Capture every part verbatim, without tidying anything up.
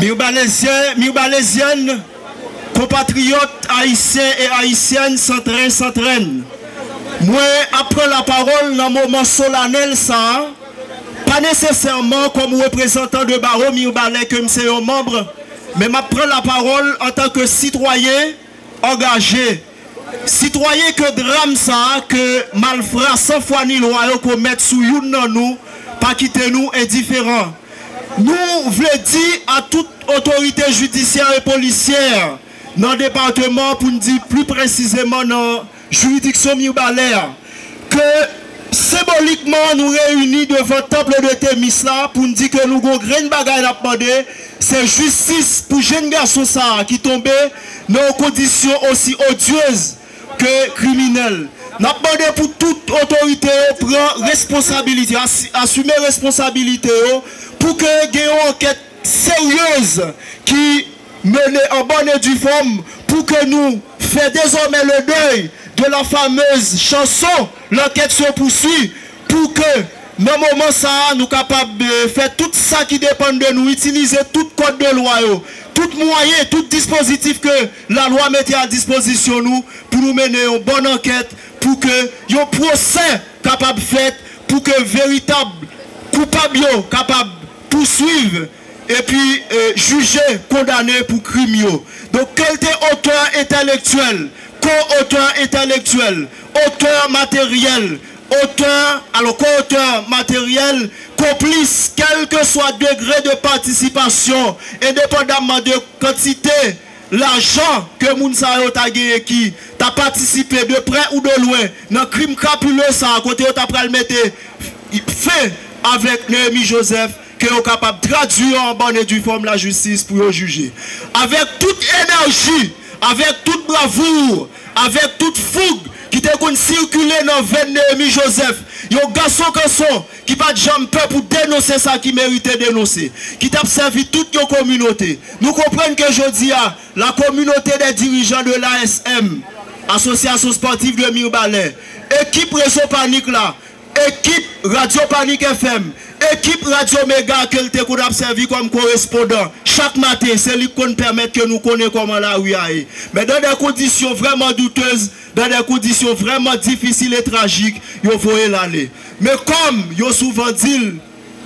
Mirbalezyen, Mirbalezyèn, konpatriyòt ayisyen e ayisyèn, Santren, Santren, mwen ap pran lapawòl nan moman solanèl sa a, pa nesesèman kòm reprezantan de bawo mirbalè ke m se yon manm, men m ap pran lapawòl antanke sitwayen angaje, sitwayen ke dram sa a ke malfra san fwa ni lwa yo komèt sou youn nan nou pa kite nou endiferan. Nou vle di a tout otorite jidisyè e polisyè nan depatman, pou n di pli presizeman nan jiridiksyon Mirbalè a, ke senbolikman nou reyini devan tanp de Temis la pou n di ke nou gon grenn bagay n ap mande, se jistis pou jenn gason sa a ki tonbe nan yon kondisyon osi odyez ke kriminèl. N ap mande pou tout otorite yo pran responsabilite, asi-, asime responsabilite yo pou ke gen yon ankèt seryez ki mennen an bòn e di fòm pou ke nou fè dezòmè le dèy de la fameuse chanson L'enquête se poursuit, pou ke nan moman sa a nou kapab, eh, fè tout sa ki depann de nou, itilize tout kòd de lwa yo, tout mwayen, tout dispozitif ke lalwa mete a dispozisyon nou pou nou mennen yon bòn ankèt, pou ke yon pwosè kapab fèt, pou ke veritab koupab yo kapab pouswiv epi, eh, jije, kondane pou krim yo. Donk, ke l te otè entèlektyèl, ko-otè entèlektyèl, otè materyèl, otè, alò, ko-otè materyèl, konplis, kèlkeswa degre de patisipasyon, endepandamman de kantite lajan ke moun sa yo ta genyen ki ta patisipe de prè ou de lwen nan krim krapile sa a, kote yo ta pral mete fen avèk Néhémie Joseph, ke yo kapab tradui an bòn e di fòm lajistis pou yo jije. Avèk tout enèji, avèk tout bravou, avèk tout foug ki te konn sikile nan venn Néhémie Joseph, yon gason kanson ki pa t janm pè pou denonse sa ki merite denonse, ki t ap sèvi tout yon kominote. Nou konprann ke jodi a, la communauté des dirigeants de l'A S M, Association Sportive de Mirbalè, ekip Rezo Panik la, ekip Radyo Panik F M, ekip Radyo Mega ke l te konn ap sèvi kòm korespondan chak maten, se li k konn pèmèt ke nou konnen kòman lari a ye. Men dans des conditions vraiment douteuses, dans des conditions vraiment difficiles et tragiques, yo voye l ale. Men kòm yo souvan di l,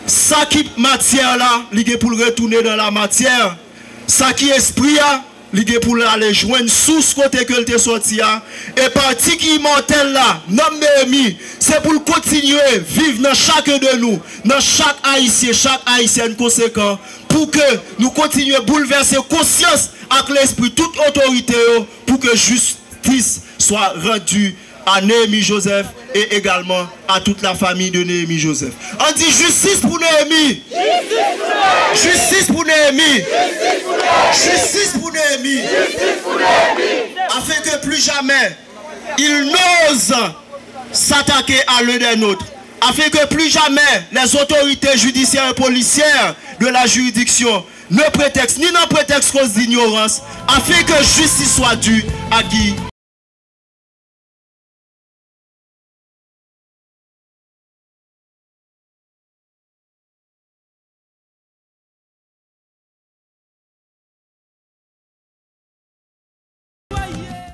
sa ki matyè la, li gen pou l retounen nan lamatyè. Sa ki espri a, li gen pou l ale jwenn sous kote ke l te sòti a. E pati ki imòtèl la, nanm Néhémie, se pou l kontinye viv nan chak de nou, nan chak Ayisyen, chak Ayisyèn konsekan, pou ke nou kontinye boulvèse konsyans ak lespri tout otorite yo, pou ke jistis swa randi à Néhémie Joseph et également à toute la famille de Néhémie Joseph. Ann di jistis pou Néhémie! Jistis pou Néhémie! Jistis pou Néhémie! Afin que plus jamais il n'ose s'attaquer à l'un des nôtres. Afin que plus jamais les autorités judiciaires et policières de la juridiction ne prétextent, ni nan prétexte cause d'ignorance, afin que justice soit due à Guy